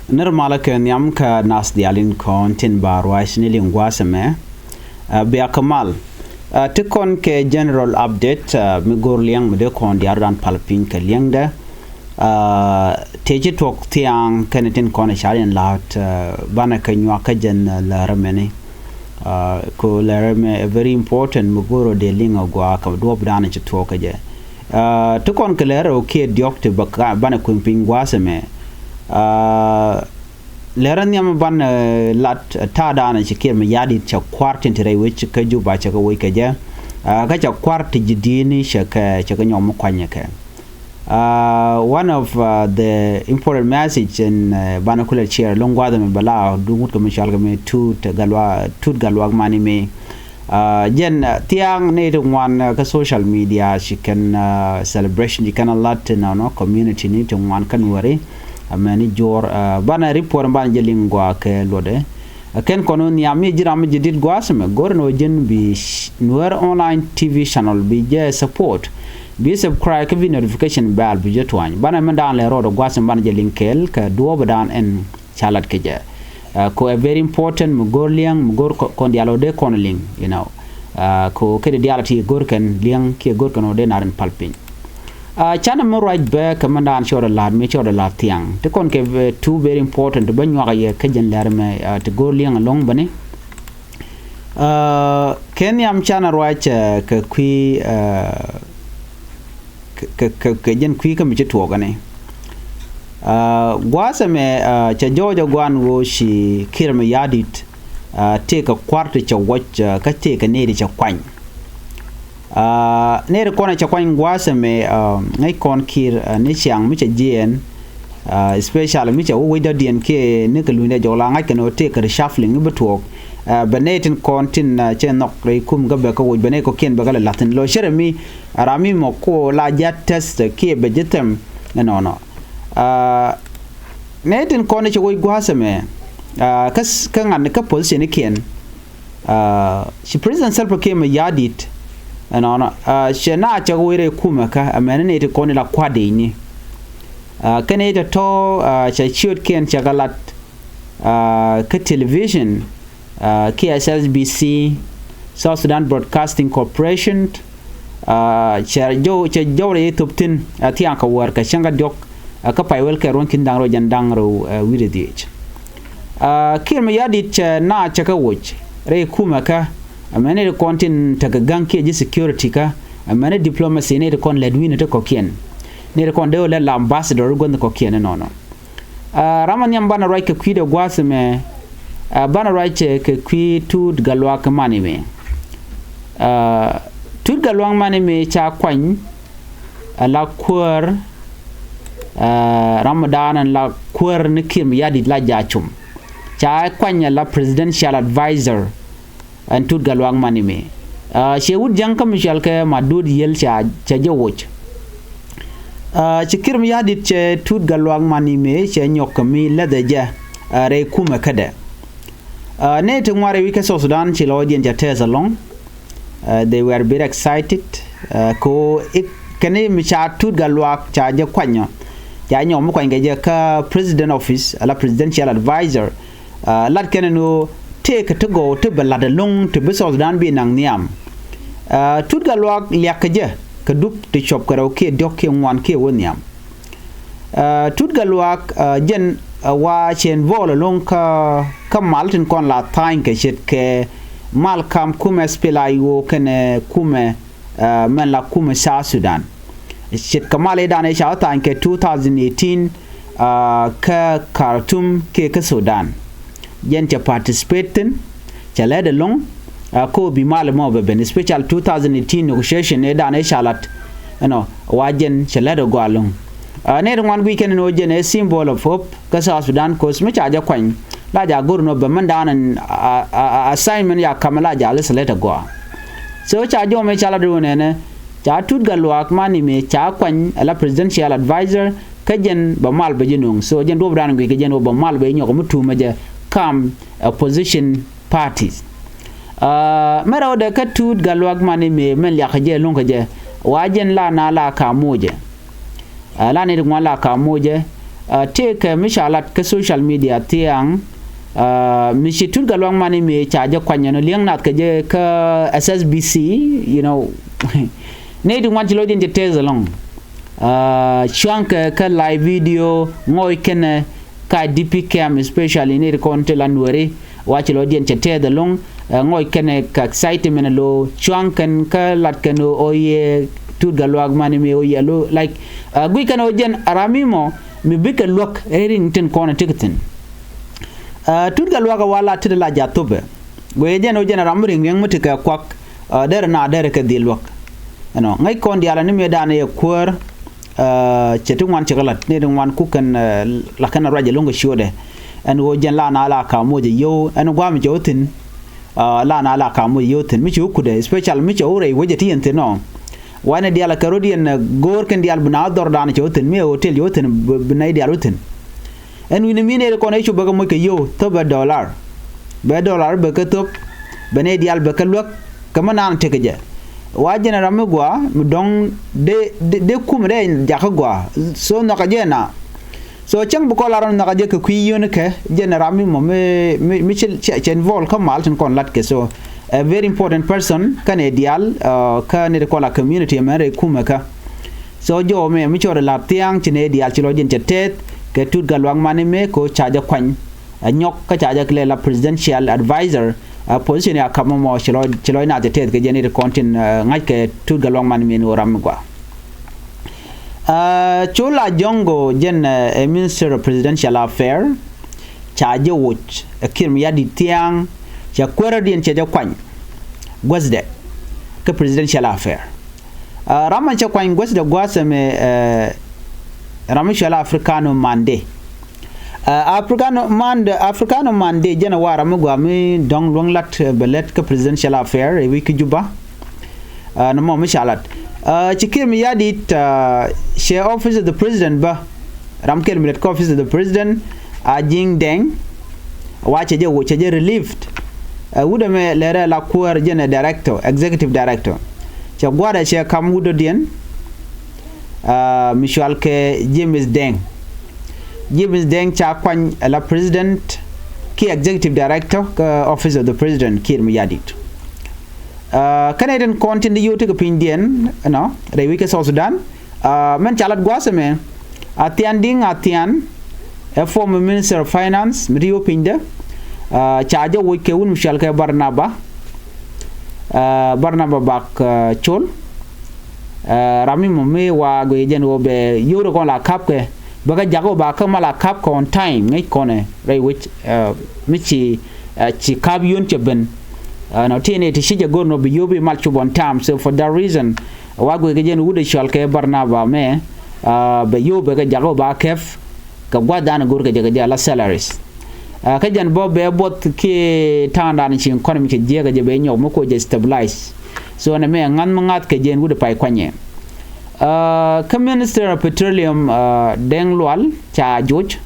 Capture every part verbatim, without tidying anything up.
Nir malä kɛ nhiam kä nath diaal in kɔn tin ba ruac ni liŋ gua̱a̱th ɛmɛ. Ɛ, bia kɛ mal. Ɛ, ti kɔn kɛ general update, ɛ, mi go̱r liɛŋ mi dee kɔn diaal dan pal piny kɛ liɛŋdɛ. Ɛ, tëë ci tuɔk thiaŋ kɛn tin kɔn ɛ car in la̱a̱t, ɛ, banɛ kɛ nyuak kä jɛn, ɛ, lärä mɛni. Ɛ, ko lärä mɛ ɛ very important mi go̱r ɔ dee liŋ ɔ gɔaa kɛ duɔ̱ɔ̱p dan ci tuɔk kä jɛ. Ɛ, ti kɔn kɛ lärä ɔ kiɛ diɔ̱k ti ba ka, banɛ kui̱ŋ piny gua̱a̱th ɛmɛ. Ɛ, lärä nhiam ban, ɛ, lat, ɛ, ta̱a̱ da̱a̱n ci Kiir Mayardit cɛ kua̱r tin ti rɛy wec kä Juba cɛ kɛ wec kɛ jɛ. Ɛ, kä cɛ kua̱r ti ji̱ di̱i̱ni cɛ kɛ, cɛ kɛ nyɔk mi kuanyɛ kɛ. Ɛ, one of, ɛ, the important message in, ɛ, banɛ kulɛ share loŋ gua̱a̱th ɛmɛ bɛ la duŋ wut kɛ mi cɔal kɛ mi Tut Gatluak, Tut Gatluak Mani mi. Ɛ, jɛn, ɛ, thiaŋ ni ti ŋuan, ɛ, kä social media ci kɛn, ɛ, celebration ci kɛn a lat ti nɔnɔ community ni ti ŋuan kä Nuɛri. Ɛ, mɛni juɔr, ɛ, banɛ report banɛ jɛ liŋ gɔaa kɛ luɔtdɛ. Ɛ, kɛn kɔn wä nhiam mi ji̱ ram mi ji̱ dit gua̱a̱th ɛmɛ go̱r ni wä ji̱n bi sh-, Nuer Online T V channel bi jɛ support. Bi subscribe kä bi notification bell bi jɛ tuany. Banɛ mɛn da̱a̱n lɛ rɔɔdɛ gua̱a̱th ɛmɛ banɛ jɛ liŋ kɛɛl kɛ duɔ̱ɔ̱p da̱a̱n ɛn ca lat kɛ jɛ. Ɛ, ko ɛ very important mi go̱r liɛŋ, mi go̱r kɔ-, kɔn diaal ɔ dee kɔn liŋ, you know. Ɛ, ko kɛ di diaal ti go̱r kɛn liɛŋ kiɛ go̱r kɛn ɔ dee nar in pal piny. Ɛ, canɛ mi ruac bɛ kɛ mɛn da̱a̱n cɔɔdɛ la̱a̱t mi cɔɔdɛ la̱a̱t thiaŋ. Ti kɔn kɛ, ɛ, two very important ti bä nyuak yɛ kä jɛn lɛr mɛ, ɛ, ti go̱r liɛŋ ɛlɔ̱ŋ bäni. Ɛ, kɛ nhiam canɛ ruac, ɛ, kɛ kui̱, ɛ, kɛ, kɛ, kɛ, kɛ jɛn kui̱ kä mi ci tuɔɔk ɛnɛ. Ɛ, gua̱a̱th ɛmɛ, ɛ, cɛ jɔɔc ɛ gua̱a̱n ɣöö ci Kiir Mayardit, ɛ, tëëkɛ kua̱r ti cɛ wuɔc, ɛ, kä tëëkɛ nɛy ti cɛ kuany. Ɛ, nɛy ti kɔn ɛ cɛ kuany gua̱a̱th ɛmɛ, ɛ, ŋäc kɔn Kiir, ɛ, ni ciaŋ mi cɛ jiɛɛn, ɛ, especially mi cɛ wä wec dɔ̱diɛn kiɛ ni kɛ luny dee jɔk la ŋa̱c kɛn ɣöö tëëkɛ reshuffling i̱ bi tuɔɔk. Ɛ, bɛ nɛy tin kɔn tin, ɛ, cɛ nhɔk rɛy kum kä bɛ kä woc bɛ nɛy kɔ̱kiɛn bɛ kä lɛ la̱th thi̱n lɔ cärɛ mi. Ɛ, ram mi mɔ ko la ji̱ a test kiɛ bɛ ji̱ thɛm ɛnɔnɔ. Ɛ, nɛy tin kɔn i̱ cɛ woc gua̱a̱th ɛmɛ, ɛ, kä, kä ŋa̱n kä position ikiɛn. Ɛ, ci President Salva Kiir Mayardit ɛnɔnɔ, ɛ, cɛ na cɛ woc rɛy kumɛ kä ɛmɛni nɛy ti kɔn i̱ la kua̱dɛcni. Ɛ, kɛn i̱ tɔ̱tɔ̱, ɛ, cɛ ciötkiɛn cɛ kɛ lat, ɛ, kä television, ɛ, kiɛ S S B C, South Sudan Broadcasting Corporation, ɛ, cɛ jɔw, cɛ jɔw rɛy thop thi̱n, ɛ, thiaŋ kɛ wäär kɛ cäŋ kä diɔ̱k, ɛ, kä pay wɛl kɛ ruɔ̱n ki̱n da̱ŋ rɛw jɛn da̱ŋ rɛw, ɛ, wi̱cdɛ dhieec. Ɛ, Kiir Mayardit cɛ na cɛ kɛ woc rɛy kumɛ kä, ɛ, mɛni ti kɔn tin tekɛ ga̱ŋ kiɛ ji̱ security kä, ɛ, mɛni diplomacy ni ti kɔn lɛt wi̱n ti kɔ̱kiɛn. Ni ti kɔn dee wä lɛt la ambassador guänh kɔ̱kiɛn inɔnɔ. Ɛ, ram a nhiam banɛ ruac kɛ kui̱dɛ gua̱a̱th ɛmɛ, ɛ, banɛ ruac kɛ kui̱ Tut Gatluak Mani mi. Ɛ, Tut Gatluak Mani mi ca kuany, ɛ, la kuäär, ɛ, ram mi daanɛ la kuäär ni Kiir Mayardit la ja̱ cum. Ca kuany ɛ la presidential advisor. Ɛn Tut Gatluak Mani mi. Ɛ, ciɛ wut jäŋ kä mi cɔal kɛ Madut Yiel ca, ca jɛ woc. Ɛ, ci Kiir Mayardit cɛ Tut Gatluak Mani mi cɛ nyɔk kɛ mi läthɛ jɛ, ɛ, rɛy kumɛ kädɛ. Ɛ, nɛy ti ŋuan rɛy wi̱c kä South Sudan ci lɔcdiɛn cɛ tɛth ɛlɔ̱ŋ. Ɛ, they were very excited. Ɛ, ko i̱ kɛn i̱ mi ca Tut Gatluak ca jɛ kuanyɔ. Ca nyɔk mi kuany kɛ jɛ kä president office, ala presidential advisor. Ɛ, lat kɛn ɛn ɣöö tëëkɛ ti gɔw ti bɛ la̱t ɛlɔ̱ŋ ti bi South Sudan bi naŋ nhiam. Ɛ, Tut Gatluak liak kɛ jɛ kɛ dup ti cuɔp kɛ rɛw kiɛ diɔ̱k kiɛ ŋuan kiɛ wä nhiam. Ɛ, Tut Gatluak, ɛ, jɛn, ɛ, wa cɛ involve ɛlɔ̱ŋ kä, kä mal tin kɔn la tha̱a̱ny kɛ ce̱tkɛ mal kam kumɛ S P L A I O kɛnɛ kumɛ, ɛ, mɛn la kumɛ South Sudan. Ce̱tkɛ mal i̱ dan i̱ ca wä tha̱a̱ny kɛ two thousand eighteen, ɛ, kä Khartoum kiɛ kä Sudan. Jɛn cɛ participate thi̱n, cɛ lɛt ɛlɔ̱ŋ, ɛ, ko bi mal mɔ bɛ ben, especially two thousand eighteen negotiation i̱ dan i̱ ca lat, you know, wa jɛn cɛ lɛt ɛ gɔaa ɛlɔ̱ŋ. Ɛ, nɛy ti ŋuan guic kɛn ni wä jɛn ɛ symbol of hope kä South Sudan, 'cause mi ca jɛ kuany la ja go̱r ni wä bɛ mɛn dan ɛn, a, a, a, assignment ya kamɛ la ja lɛ select ɛ gɔaa. So ca jɔmɛ ca lat wä nɛnɛ, ca Tut Gatluak Mani mi ca kuany ɛ la presidential advisor, kä jɛn bɛ mal bɛ jɛ nöŋ. So jɛn duɔ̱p dan guic kɛ jɛn wä bɛ mal bɛ jɛ nyɔk mi tuumɛ jɛ kam opposition parties. Ɛ, mɛ rɛwdɛ kä Tut Gatluak Mani mi mɛn liak kɛ jɛ luŋ kɛ jɛ, wa jɛn la na la ka mocɛ. Ɛ, la ni ti ŋuan la ka mocɛ. Tëëkɛ mi ca lat kä social media thiaŋ, mi ci Tut Gatluak Mani mëë ca jɛ kuany ɛn li̱eŋ nath kɛ jɛ kä S S B C, you know. Nɛy ti ŋuan ci lɔcdiɛn cɛ tɛth ɛlɔ̱ŋ. Cua̱ŋkɛ kä live video ŋɔc kɛnɛ ka D P camp, especially nɛy ti kɔn ti la Nuɛri, wa ci lɔcdiɛn cɛ tɛth ɛlɔ̱ŋ. Ŋɔc kɛnɛ ka excitement lo cua̱ŋ kɛn kä lat kɛn ɣöö yɛ Tut Gatluak Mani mëë ɣöö yɛ lo, like, guic kɛn ɣöö jɛn a ram mi mɔ mi bikɛ luäk ɛ riŋ tin kɔn ɛ ti kɛ thi̱n. Tut Gatluak ɛ wa la tit la jath thopɛ. Guic jɛn ɣöö jɛn a ram mi riŋ riɛŋ mi ti kɛ kuak, derɛ na derɛ kɛ dhil luäk. Ɛnɔ ŋäc kɔn diaal ni mëë danɛ yɛ kuäär. Cɛ ti ŋuan cɛ kɛ lat ni ti ŋuan kuk kɛn, la kɛn a ruac ɛlɔ̱ŋ kɛ ciötdɛ. Ɛn ɣöö jɛn la na la ka moc ɛ yio̱w ɛn gua̱a̱m cɛ wä thi̱n. La na la ka moc ɛ yio̱w thi̱n mi ci wä kutdɛ, especially mi cɛ wä rɛy wecɛ ti yɛn thi̱n ɔ. Wanɛ diaal kɛ rot yɛn, go̱o̱r kɛn diaal bi na dhɔr danɛ cɛ wä thi̱n mi ɛ hotel cɛ wä thi̱n, bi nɛy diaal wä thi̱n. Ɛn wi̱ni mi nɛy ti kɔn ɛ cu bɛ kɛ moc kɛ yio̱w thop bɛ dollar. Bɛ dollar bɛ kɛ thop, bɛ nɛy diaal bɛ kɛ luäk kɛ mi naan tekɛ jɛ. Wa jɛn ram mi gɔaa mi dɔ̱ŋ dee, dee kumɛ dee jakä gɔaa. So nhɔakä jɛ na. So cäŋ bi kɔn la rɔn nhɔakä jɛ kɛ kui̱ yio̱w ni kɛ jɛn ram mi mɔ mi, mi, mi ci, cɛ, cɛ involve kä mal tin kɔn lat kɛ. So a very important person kä nɛy diaal, kä nɛy ti kɔn la community ɛmɛ rɛy kumɛ kä. So jɔw mɛ mi cɔɔdɛ la̱r thia̱a̱ŋ ci nɛy diaal ci lɔcdiɛn cɛ tɛth kɛ Tut Gatluak Mani mëë kɛ ɣöö ca jɛ kuany. Ɛ nyɔk kä ca jɛ kɛ lɛ la presidential advisor, ɛ position ya kap mɔmɔ ci lɔc, ci lɔc nath cɛ tɛth kɛ jɛn nɛy ti kɔn tin ŋa̱c kɛ Tut Gatluak Mani mëë ni ɣöö ram mi gɔaa. Col Ajongo jɛn ɛ Minister of Presidential Affair ca jɛ woc ɛ Kiir Mayardit thia̱a̱ŋ, cɛ kuäärdiɛn cɛ jɛ kuany guäthdɛ kä Presidential Affair. Ram mi cɛ kuany guäthdɛ gua̱a̱th ɛmɛ, ram mi cɔal Africano Mande. Africano Mande, Africano Mande jɛn ɛ wa ram mi gɔaa mi dɔ̱ŋ luäŋ lat bɛ lät kä Presidential Affair ɛ wi̱c kä Juba. Nɔmɔ mi ca lat, ci Kiir Mayardit cɛ Office of the President bä. Ram kɛl mi lät kä Office of the President, Ajiŋ Deng, wa cɛ jɛ woc, cɛ jɛ relieved. Wut ɛmɛ lɛrɛ la kuäär jɛn ɛ director, executive director. Cɛ gua̱a̱rɛ cɛ ka̱m wut dɔ̱diɛn mi cɔal kɛ James Deng. James Deng ca kuany ɛ la president kiɛ executive director kä Office of the President Kiir Mayardit. Kä nɛy tin kɔn tin di yio̱w tekɛ pinydiɛn ɛnɔ rɛy wi̱c kä South Sudan. Mɛn ca lat gua̱a̱th ɛmɛ, Athian Diŋ Athian, ɛ former Minister of Finance mi ti yio̱w pinydɛ, ca jɛ woc kɛ wut mi cɔal kɛ Barnaba, Barnaba Bak Col. Ram mi mɔ mi wa guic jɛn ɣöö bɛ yio̱w rɛ kɔn la ka̱pkɛ, bɛ kɛ jakä ba kä mal a ka̱pkɛ on time, ŋäc kɔnɛ rɛy wec mi ci, ci ka̱p yio̱n cɛ ben. Nɔ ti ni ti ci jɛ go̱r nɔ bi yio̱w bi mal cop on time. So for that reason, wa guic kɛ jɛn wut ɛ cɔal kɛ Barnaba mɛ, bɛ yio̱w bɛ kɛ jakä ba kɛp kɛ gua̱th dan go̱r kɛ jɛ kɛ jɛ la salaries. Kä jɛn bä bɛ buɔth kiɛ ta̱a̱ŋdan ci economy kɛ jiäk kɛ jɛ bɛ nyɔk mi ko jɛ stabilize. So nɛ mɛ ŋa̱th mi ŋa̱th kɛ jɛn wut pay kuanyɛ. Kä Minister of Petroleum, Deng Lual ca joc,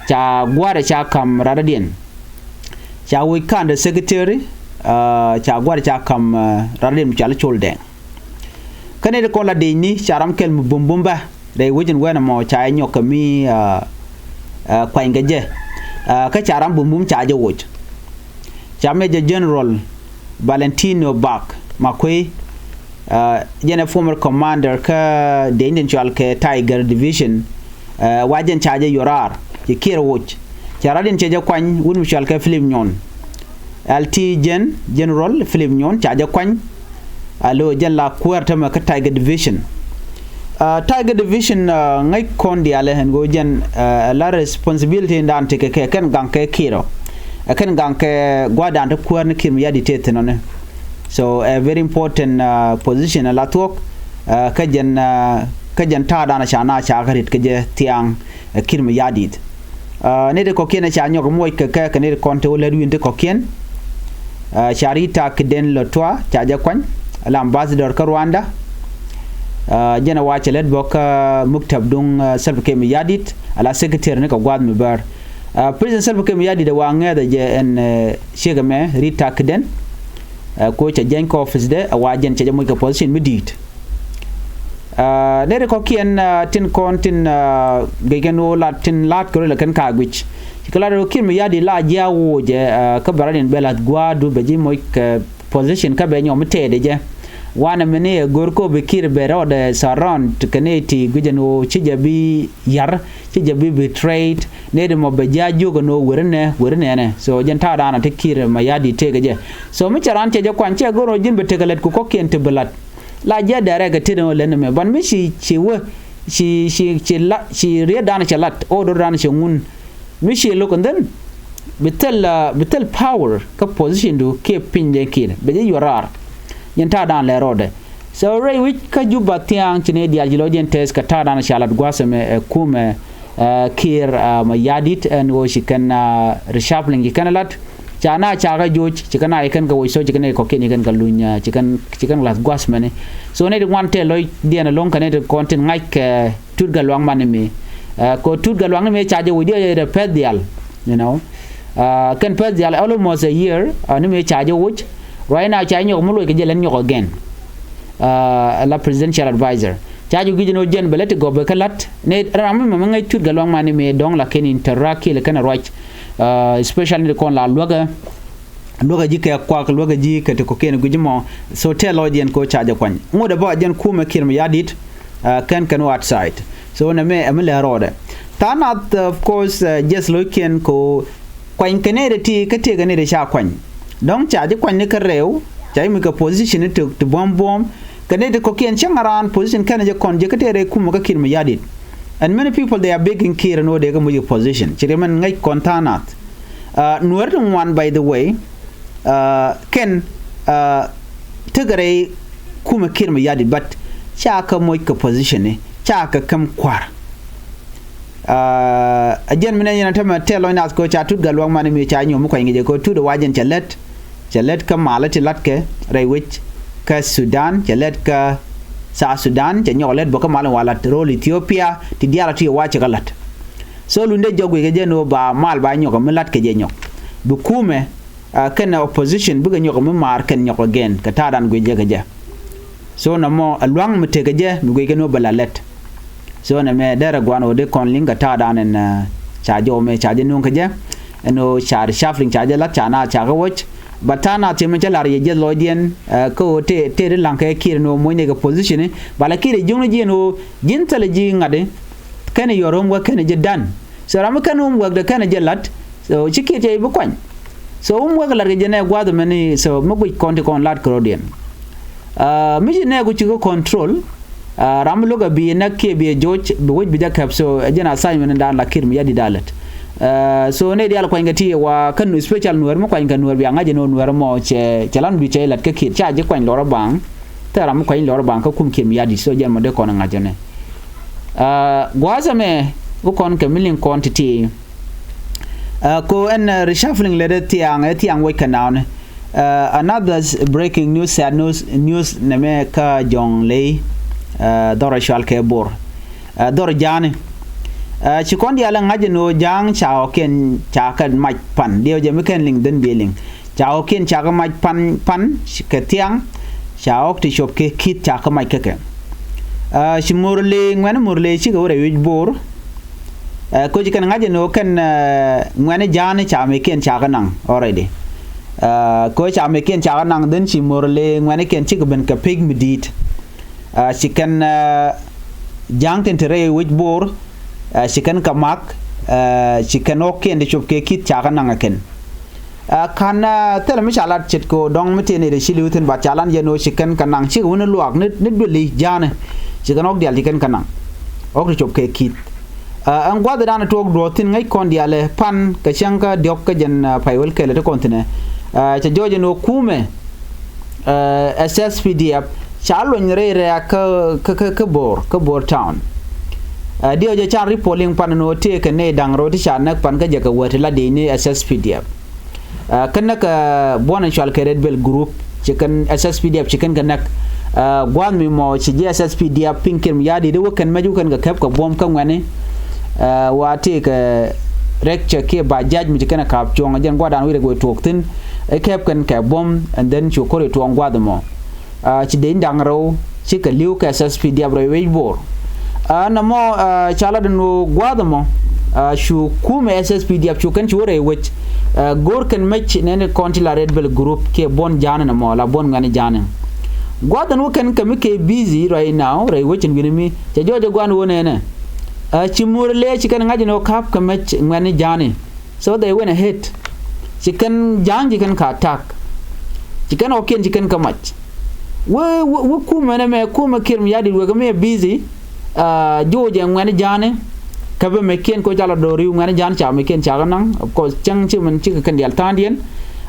ca gua̱rɛ ca ka̱m radadiɛn. Ca woc ka̱n de secretary, ca gua̱rɛ ca ka̱m radadiɛn mi cɔal Col Deng. Kä nɛy ti kɔn la dicni ca ram kɛl mi bumbum bä rɛy wec in wɛn ɛmɔ ca jɛ nyɔk kɛ mi kuany kɛ jɛ. Kä ca ram bumbum ca jɛ woc. Ca Major General Valentino Bak Makuei, jɛn ɛ former commander kä dicni tin cɔal kɛ Tiger Division. Wa jɛn ca jɛ yuɔr raar ci Kiir woc. Ca radin cɛ jɛ kuany wut mi cɔal kɛ Philip Nyon. L T Gen General Philip Nyon ca jɛ kuany. A lo jɛn la kuäär tämɛ kä Tiger Division. Tiger Division ŋäc kɔn diaalɛ ɛn ɣöö jɛn la responsibility in daan tekɛ kɛ kɛn gaŋ kɛ Kiir ɔ. Ɛ kɛn gaŋ kɛ gua̱a̱th daan te kuäär ni Kiir Mayardit tëë thi̱n ɔni. So a very important position a la thuɔ̱k. Kä jɛn, kä jɛn ta̱a̱ daan ca na ca kä rit kä jɛ thia̱a̱ŋ ɛ Kiir Mayardit. Nɛy ti kɔ̱kiɛn ɛ ca nyɔk muɔc kɛ kɛ kɛ nɛy ti kɔn te wä lät wi̱n ti kɔ̱kiɛn. Ca Rita Kiden Lotwa ca jɛ kuany, la ambassador kä Rwanda. Jɛn ɛ wa cɛ lät bä kä muktab duŋ Salva Kiir Mayardit, a la secretary ni kɛ gua̱a̱th mi bär. President Salva Kiir Mayardit ɛ wa ŋɛ̈th ɛ jɛ ɛn ciek ɛmɛ Rita Kiden. Ko cɛ jɛny kä office dɛ ɛ wa jɛn cɛ jɛ muɔc kɛ position mi di̱i̱t. Nɛy ti kɔ̱kiɛn tin kɔn tin guic kɛn ɣöö lat tin la̱t kɛ rɔ lɛ kɛn ka guic. Ci kɛ lat ɣöö Kiir Mayardit la ji̱ a woc ɛ kä bɛ rat in bɛ la̱th gua̱a̱du bɛ ji̱ moc kɛ position kä bɛ nyɔk mi tɛɛt ɛ jɛ. Wanɛ mini ɛ go̱r kɔ bi Kiir bɛ rɔɔdɛ surround kɛ nɛy ti guic ɛn ɣöö ci jɛ bi ya̱r, ci jɛ bi betrayed. Nɛy ti mɔ bɛ ji̱ a jiök ɛn ɣöö weri nɛ weri nɛnɛ. So jɛn ta̱a̱ da̱a̱n a ti Kiir Mayardit tëëk ɛ jɛ. So mi cɛ raan cɛ jɛ kuany cɛ go̱r ɣöö ji̱n bɛ tekɛ lät ku kɔ̱kiɛn ti bi la̱t. La jiɛ direct ɛ tet ɛn ɣöö lät ni mɛ ban mi ci ci wä ci ci ci la ci riet dan cɛ lat, order dan cɛ ŋun. Mi ci lo̱k and then bi thil bi thil power kä position du kiɛ piny dee Kiir bɛ jɛ yuɔr raar. Yɛn ta̱a̱ dan lɛ rɔɔdɛ. So rɛy wi̱c kä Juba thia̱a̱ŋ ci ni diaal ci lɔ jɛn tɛth kɛ ta̱a̱ dan cɛ lat gua̱a̱th ɛmɛ ɛ kumɛ Kiir Mayardit ɛn ɣöö ci kɛn reshuffling ci kɛn lat. Ca na ca kɛ joc ci kɛn a ci kɛn kɛ woc, so ci kɛn kɛ kɔ̱kiɛn ci kɛn kɛ luny ci kɛn ci kɛn lath gua̱th mɛni. So ni di ŋuan tɛl lɔc diɛn ɛlɔ̱ŋ kɛ ni di kɔn tin ŋa̱c kɛ Tut Gatluak man ni mi. Kɛ Tut Gatluak ni mi ca jɛ woc diɛ jɛ pɛth diaal, you know. Kɛn pɛth diaal almost a year ni mi ca jɛ woc. Right now ca nyɔk mi loc kɛ jɛ lɛn nyɔk again. La presidential advisor ca jɛ guic ni wä jɛn bɛ lɛ ti gɔp bɛ kä la̱t ni ram mi mɛ mi ŋäc Tut Gatluak man ni mi dɔ̱ŋ la kɛn interact kiɛ lɛ kɛn ruac. Especially ni di kɔn la luäkä luäkä ji̱ kɛ kuak luäkä ji̱ kɛ ti kɔ̱kiɛn gui̱c mɔ. So tɛl lɔcdiɛn kɛ ɣöö ca jɛ kuany ŋot ɛ bä jɛn kumɛ Kiir Mayardit. Kɛn kɛn wä outside. So nɛ mɛ ɛmi lɛ rɔɔdɛ tha̱a̱ŋ nath of course jiɛth lo̱ckiɛn kɛ ɣöö kuany kɛ nɛy ti kä tëëkɛ nɛy ti ca kuany. Dɔ̱ŋ ca ji̱ kuany ni kä rɛw ca ji̱ mi kɛ position ni ti buɔ̱m buɔ̱m. Kɛ nɛy ti kɔ̱kiɛn cäŋ around position kɛn jɛ kɔn jɛ kä tëë rɛy kumɛ kä Kiir Mayardit. And many people they are begging Kiir ɛn ɣöö dee kɛ muc kɛ position ci ri mɛn ŋäc kɔn tha̱a̱ŋ nath. Nuäär ti ŋuan by the way kɛn tekɛ rɛy kumɛ Kiir Mayardit but ca kɛ moc kɛ position ni ca kɛ käm kua̱r. A jɛn mi nɛ yɛn a tämɛ tɛl lɔc nath kɛ ɣöö ca Tut Gatluak man mi ca nyuɔ̱m mi kuany kɛ jɛ kɛ ɣöö Tut ɛ wa jɛn cɛ lät. Cɛ lät kä malä ti latkɛ rɛy wec kä Sudan, cɛ lät kä South Sudan, cɛ nyɔk lät bä kä malä wa lat ro̱l Ethiopia ti diaal a ti wa cɛ kɛ la̱t. So lundɛ jɔk guic kɛ jɛ ni wä ba mal ba nyɔk mi la̱t kɛ jɛ nyɔk bi kumɛ kɛn opposition bikɛ nyɔk mi maar kɛn nyɔk again kɛ ta̱a̱ dan guic jɛ kɛ jɛ. So nɔmɔ ɛ lua̱ŋ mi tekɛ jɛ mi guic kɛ ni wä bɛ la lɛt. So nɛmɛ derɛ gua̱n ɣöö dee kɔn liŋ kɛ ta̱a̱ dan ɛn ca jɔw mɛ ca jɛ nuŋ kɛ jɛ ɛn ɣöö ca reshuffling ca jɛ la̱t ca na ca kɛ wäc. But ta̱a̱ na thiɛ mɛ cä la̱r yɛ jiɛth lɔcdiɛn kä ɣöö tëë tëë di la̱ŋ kɛ Kiir ɛn ɣöö moc ni kɛ position i̱ ba la Kiir ɛ jiökni ji̱ ɛn ɣöö ji̱n thilɛ ji̱ ŋa̱t i̱ kɛn ɛ your homework kɛn ɛ ji̱ done. So ram mi kɛn homework dɛ kɛn ɛ jɛ la̱t. So ci Kiir cɛ i̱ bi kuany. So homework la̱t kɛ jɛ nɛ gua̱th ɛmɛni so mi guic kɔn ti kɔn la̱t kɛ rɔ̱diɛn. Mi ci nɛɛku ci kä control ram mi lo̱k a bi nɛk kiɛ bi joc bi wec bi jɛ kɛp. So ɛ jɛn assignment in daan la Kiir mi yat di dalät. So nɛ diaal kuany kɛ ti wa kä special Nuɛr mi kuany kɛ Nuɛr bia ŋa̱c ɛn ɣöö Nuɛr mɔ cɛ cɛ lan bi cɛ ilat kä Kiir ca ji̱ kuany lɔr a baŋ. Thɛ ram mi kuany lɔr a baŋ kä kum Kiir mi yat di so jɛn mɔ dee kɔn ŋa̱c ɛnɛ. Gua̱a̱th ɛmɛ wä kɔn kɛ mi liŋ kɔn ti̱ti̱. Ko ɛn reshuffling lɛ dee thiaŋ ɛ thiaŋ wec kɛ naawni. Another breaking news, sad news, news nɛmɛ kä Jɔŋley dhɔr a cual kɛ Bor. Dhɔr ja̱a̱ni ci kɔn diaal ɛ ŋa̱c ɛn ɣöö ja̱a̱ŋ ca ɣɔ̱kiɛn ca kɛ mac pan diɛw jɛ mi kɛn liŋ dhän biɛ liŋ. Ca ɣɔ̱kiɛn ca kɛ mac pan pan kɛ thiaŋ. Ca ɣɔ̱k ti cop kɛ ki̱th ca kɛ mac kä kɛ. Ci murli ŋuɛ̈ni murli cikɛ wä rɛy wi̱c Bor. Ɛ koci kɛn ŋa̱c ɛn ɣöö kɛn ŋuɛ̈ni ja̱a̱ni ca mɛkiɛn ca kɛ naŋ already. Ɛ koci ca mɛkiɛn ca kɛ naŋ dhän ci murli ŋuɛ̈nikiɛn cikɛ ben kɛ pec mi di̱i̱t. Ci kɛn ja̱a̱ŋ tin te rɛy wi̱c Bor. Ci kɛn kɛ mak ci kɛn ɣɔ̱kiɛn ti cop kɛ ki̱th ca kɛ naŋ ɛ kɛn. Ka̱n thilɛ mi ca lat ce̱tkɛ ɣöö dɔ̱ŋ mi tëë nɛy ti ci li̱w thi̱n bat ca lan jɛn ɣöö ci kɛn kɛ naŋ cikɛ wä ni luaak ni duëli ja̱a̱ni. Ci kɛn ɣɔ̱k diaal ci kɛn kɛ naŋ ɣɔ̱k ti cop kɛ ki̱th. Ɛn gua̱thdan tuɔɔk duɔ̱ɔ̱th thi̱n ŋäc kɔn diaalɛ pan kɛ cäŋ kä diɔ̱k kä jɛn pay wël kɛlɛ ti kɔn thi̱nɛ. Cɛ jɔɔc ɛn ɣöö kumɛ S S P D F ca luny rɛy rɛ̈ɛ̈k kä kä kä kä Bor kä Bor town. Diɛw jɛ can ri polling pan ɛn ɣöö tëëkɛ nɛy da̱ŋ rɛw ti ca näk pan kä jɛ kɛ wä ti la diec ni S S P D F. Kä näk buɔ̱n in cual kɛ Red Belt Group ci kɛn S S P D F ci kɛn kɛ näk. Gua̱a̱th mi mɔ ci ji̱ S S P D F piŋ Kiir mi ya̱a̱ di̱t i̱ wä kɛn mɛc wä kɛn kɛ kɛp kɛ buɔ̱m kä ŋuɛ̈ni. Wa tëëkɛ rɛk cɛ kiɛ ba ja̱c mi ci kɛn ɛ ka̱a̱p cuɔ̱ŋ ɛ jɛn gua̱dan wi̱i̱ rɛk wëë tuɔɔk thi̱n. I̱ kɛp kɛn kɛ buɔ̱m and then cu ko̱r i̱ tuɔɔŋ gua̱th ɛmɔ. Ci dec da̱ŋ rɛw Cikɛ li̱w kɛ S S P D F rɛy wec Bor. Aa, nɛmɔ, aa, ca lat ɛn ɣöö gua̱a̱th ɛmɔ, aa, cu kumɛ S S P D F cu kɛn cu wä rɛy wec. Aa, go̱o̱r kɛn mec nɛn kɔn ti la Red Belt group kiɛ buɔ̱n ja̱a̱ni nɛmɔ la buɔ̱n ŋuɛ̈ni ja̱a̱ni. Gua̱a̱th ɛn wä kɛn kɛ mi kɛ busy right now rɛy wec ɛn wi̱ni mi cɛ jɔɔc ɛ gua̱a̱n wä nɛnɛ. Aa, ci Murle ci kɛn ŋa̱c ɛn ɣöö ka̱p kɛ mec ŋuɛ̈ni ja̱a̱ni. So they went ahead. Ci kɛn ja̱a̱ŋ ci kɛn ka attack. Ci kɛn ɣɔ̱kiɛn ci kɛn kä mac. Wee, wee, wee kumɛ nɛmɛ, kumɛ Kiir Mayardit wek mi ɛ busy. Aa, jo̱o̱c ɛ ŋuɛ̈ni ja̱a̱ni. Kä bɛ mɛkiɛn ko ca la do̱r ri̱w ŋuɛ̈ni ja̱a̱n ca mɛkiɛn ca kɛ naŋ. Of course, cäŋ ci min cikɛ kɛn diaal tha̱a̱ŋdiɛn.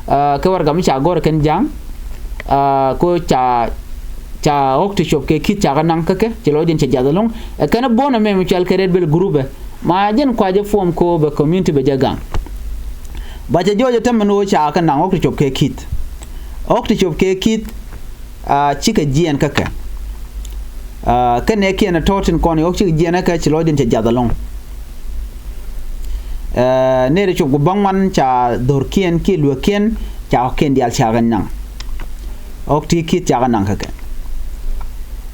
Aa, kɛ warɛgak mi ca gɔ̱r kɛn ja̱a̱ŋ. Aa, ko ca, ca ɣɔ̱k ti cop kɛ ki̱th ca kɛ naŋ kä kɛ. Ci lɔcdiɛn cɛ jiath ɛlɔ̱ŋ. Ɛ kɛn buɔ̱n ɛmɛ mi cual kɛ Red Belt group ɛ. Ma jɛn kua jɛ form ko bɛ community bɛ jɛ gaŋ. Ba cɛ jɔɔc ɛ tämɛ ni ɣöö ca kɛ naŋ ɣɔ̱k ti cop kɛ ki̱th. Ɣɔ̱k ti cop kɛ ki̱th, aa, cikɛ jiɛɛn kä kɛ. Aa, kä nɛɛkiɛn ɛ tɔ̱ tin kɔn i̱ ɣɔ̱k cikɛ jiɛɛn kä kɛ ci lɔcdiɛn cɛ jiath ɛlɔ̱ŋ. Aa, nɛy ti cop ku bäŋuan ca dho̱rkiɛn kiɛ lueekiɛn ca ɣɔ̱kiɛn diaal ca kɛ naŋ. Ɣɔ̱k ti ki̱th ca kɛ naŋ kä kɛ.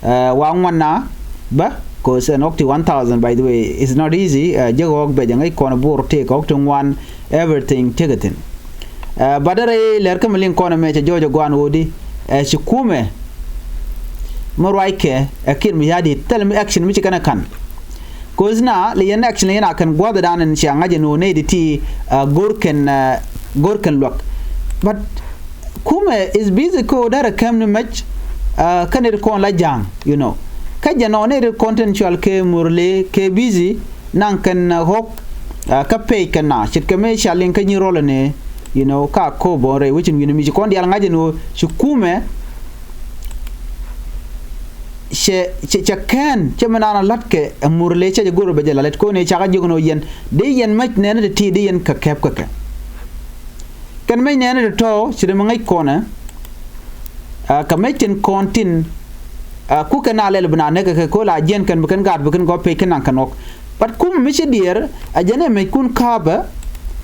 Aa, wa ŋuan na bä, 'cause ɛn ɣɔ̱k ti one thousand, by the way, it's not easy. Aa, jek ɣɔ̱k bɛ jɛ ŋäc kɔn Bor tëëk ɣɔ̱k ti ŋuan, everything tëëkɛ thi̱n. Aa, but rɛy lɛr kä mi liŋ kɔn ɛmɛ cɛ jɔɔc ɛ gua̱a̱n ɣöödi, aa, ci kumɛ mi ruackɛ ɛ Kiir Mayardit thilɛ mi action mi ci kɛn ɛ ka̱n. 'Cause na li yɛn action li yɛn a kɛn gua̱a̱th ɛ da̱a̱n ɛn cia ŋa̱c ɛn ɣöö nɛy ti ti, aa, go̱r kɛn, aa, go̱r kɛn luäk. But kumɛ is busy ko derɛ kɛm ni mec, aa, kä nɛy ti kɔn la ja̱a̱ŋ, you know. Kä jɛn ɔ nɛy ti kɔn tin cual kɛ Murle kɛ busy naŋ kɛn, aa, ɣɔ̱k, aa, kä pec kɛn na ce̱tkɛ mëë ca liŋ kä nyi rɔl ɛnɛ, you know, ka ko̱o̱p ɔ rɛy wecin wi̱n mi ci kɔn diaal ŋa̱c ɛn ɣöö ci kumɛ cɛ, cɛ, cɛ kɛn cɛ mi naan a la̱t kɛ ɛ Murle cɛ jɛ go̱r bɛ jɛ la lɛt ko̱n ɛ cakɛ jiök ɛn ɣöö yɛn dee yɛn mec nɛɛni ti ti dee yɛn kɛ kɛp kɛ kɛ. Kɛn mec nɛɛni ti tɔ̱ ci ri mi ŋäc kɔnɛ. Aa, kɛ mec tin kɔn tin, aa, kukɛ na lɛl bi na näk kɛ kɛ ko̱ la jiɛn kɛn bi kɛn gaat bi kɛn gɔp pec kɛn naŋ kɛn ɣɔk. But kumɛ mi ci diɛɛr a jɛn ɛ mec kun ka̱a̱pɛ.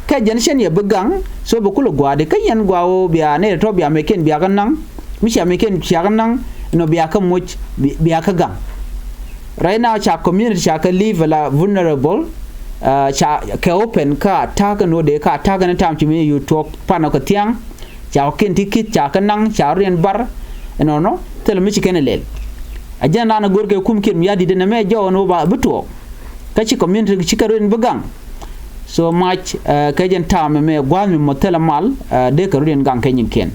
Kɛ jɛn cɛn yɛ bi gaŋ, so bi kulɛ gua̱a̱di kä yɛn gua̱a̱ ɣöö bia nɛy ti tɔ̱ bia mec kɛn bia kɛ naŋ. Mi cia mec kɛn cia kɛ naŋ, nɔ bia kɛ moc, bi-, bia kɛ gaŋ. Right now ca community ca kɛ live la vulnerable. Aa, ca kɛ open kä attack ni wä dee kä attack ni tam ci mi yu tuɔk pan ɔ kɛ thiaŋ. Ca kɛ kin ti kith ca kɛ naŋ ca riɛn bar. Ɛnɔnɔ thilɛ mi ci kɛn ɛ lɛl. A jɛn raan a go̱r kɛ kum Kiir Mayardit ɛn ɛmɛ jɔw ɛn wä ba bi tuɔɔk. Kä ci community ci kɛ riɛn bi gaŋ. So much, aa, kɛ jɛn tam ɛmɛ gua̱a̱th mi mɔ thilɛ mal, aa, dee kɛ riɛn gaŋ kɛ nyinkiɛn.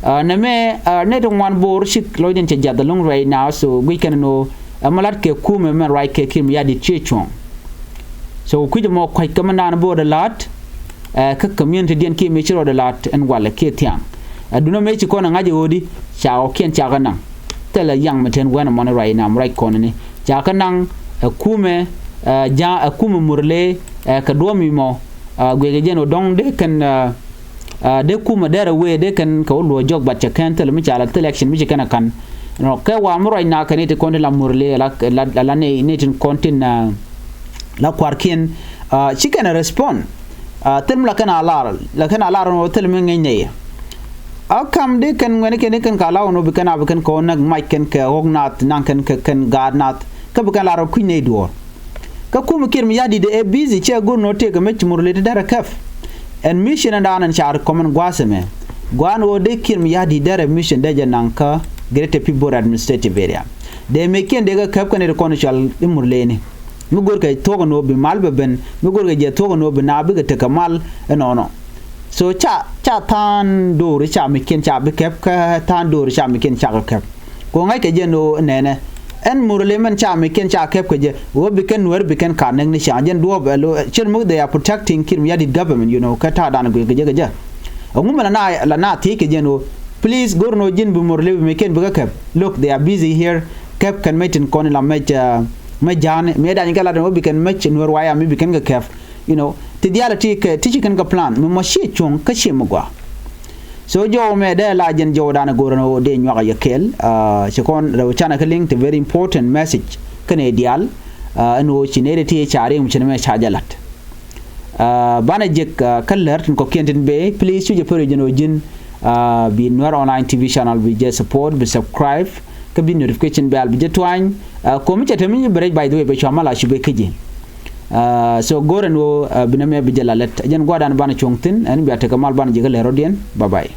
Aa, nɛmɛ, aa, nɛy ti ŋuan Bor cik lɔcdiɛn cɛ jiath ɛlɔ̱ŋ right now, so guic kɛn ɛn ɣöö ɛmɛ la̱t kɛ kumɛ mɛn ruac kɛ Kiir Mayardit ciɛ cuɔ̱ɔ̱ŋ. So kui̱c ɛmɔ kua̱c kä mɛn naan Bor dee la̱t, ɛ, kä community diɛn kiɛ mëë ci rɔɔdɛ la̱t ɛn walɛ kiɛ thiaŋ. Ɛ, duundɛ mëë ci kɔn ɛ ŋa̱c ɛ ɣöödi ca ɣɔkiɛn ca kɛ naŋ. Thilɛ yaŋ mi tɛn wɛn ɛmɔni ruac nam ruac kɔn ɛni ca kɛ naŋ. Ɛ, kumɛ, ɛ, ja̱a̱ŋ, ɛ, kumɛ Murle, ɛ, kɛ duɔ̱ɔ̱p mi mɔ, ɛ, guic kɛ jɛn ɣöö dɔ̱ŋ dee kɛn, ɛ, ɛ, dee kumɛ derɛ wee dee kɛn kɛ wä luɔ̱c jɔk, but cɛ kɛn thilɛ mi ca la thilɛ action mi ci kɛn ɛ ka̱n. Nɔ kɛ wa mi ruac na kɛn i̱ ti kɔn tin la Murle la, la, la, la ni, ni tin kɔn tin, ɛ, la kua̱rkiɛn, aa, ci kɛn ɛ respond. Aa, thil mi la kɛn a lar, la kɛn a lar nɔ thil mi ŋäc nɛy. A kam dee kɛn ŋuɛni kɛn dee kɛn ka law nɔ bi kɛn a bi kɛn kɛ wä näk mac kɛn kɛ ɣɔk nath naŋ kɛn kɛ kɛn gaat nath. Kä bi kɛn lar ɔ kui̱ny nɛy duɔ̱ɔ̱r. Kä kumɛ Kiir Mayardit ɛ busy cɛ go̱r nɔ tëëk ɛ mec Murle ti derɛ kɛp. Ɛn mission ɛn daan ɛn ca recommend gua̱a̱th ɛmɛ. Gua̱a̱n ɣöö dee Kiir Mayardit derɛ mission dee jɛ naŋ kä Greater Pibor Administrative Area. Dee mec kiɛn dee kɛ kɛp kɛn ɛ ti kɔn cual i̱ Murleni. Mi go̱rkɛ thuɔ̱k ɛn ɣöö bi mal bɛ ben, mi go̱rkɛ jɛ thuɔ̱k ɛn ɣöö bi na bikɛ tekɛ mal ɛnɔnɔ. So ca, ca tha̱a̱ŋ do̱ri ca mi̱kiɛn ca bi kɛp, kä tha̱a̱ŋ do̱ri ca mi̱kiɛn ca kɛ kɛp. Kɛ ɣöö ŋa̱ckɛ jɛ ɛn ɣöö nɛnɛ ɛn Murle mɛn ca mi̱kiɛn ca kɛp kɛ jɛ ɣöö bi kɛn Nuäär bi kɛn ka̱n näk ni ca jɛn duɔ̱ɔ̱p ɛ lo cir mi they are protecting Kiir Mayardit government, you know, kä ta̱a̱ da̱a̱n guic kɛ jɛ kɛ jɛ. Ɛŋu mɛ la na, la na thiec kɛ jɛ ɛn ɣöö please go̱r ɛn ɣöö ji̱n bi Murle bi mi̱kiɛn bi kɛ kɛp. Look, they are busy here. Kɛp kɛn mec tin kɔn in la mec, ɛ, mec ja̱a̱n mëë dany kɛ lat ɛn ɣöö bi kɛn mec Nuäär waya mi bi kɛn kɛ kɛp. You know, ti diaal ti kɛ ti ci kɛn kɛ plan mi mɔ ci cuɔ̱ŋ kä ci mi gɔaa. So jɔw mɛ dee la jɛn jɔw dan go̱r ɛn ɣöö dee nyuak a yɛ kɛɛl, aa, ci kɔn rɛw canɛ kä liŋ ti very important message kɛnɛ diaal, aa, ɛn ɣöö ci nɛy ti ca riŋ mi ci ni mɛ ca jɛ lat. Aa, banɛ jek, aa, kä lär tin kɔ̱kiɛn tin bee, please cu jɛ pär jɛn ɣöö ji̱n, aa, bi Nuer Online T V channel bi jɛ support, bi subscribe, kä bi notification bell bi jɛ tuany. Komi cɛ te mi bi rɛc, by the way, bɛ cua mal a cu bɛ kä ji̱. So go̱rɛ ni ɣöö bi nɛmɛ bi jɛ la lät, ɛ jɛn gua̱dan banɛ cuɔ̱ŋ thi̱n, ɛn bia tekɛ mal banɛ ji̱ kä lɛr rɔ̱diɛn. Bye bye.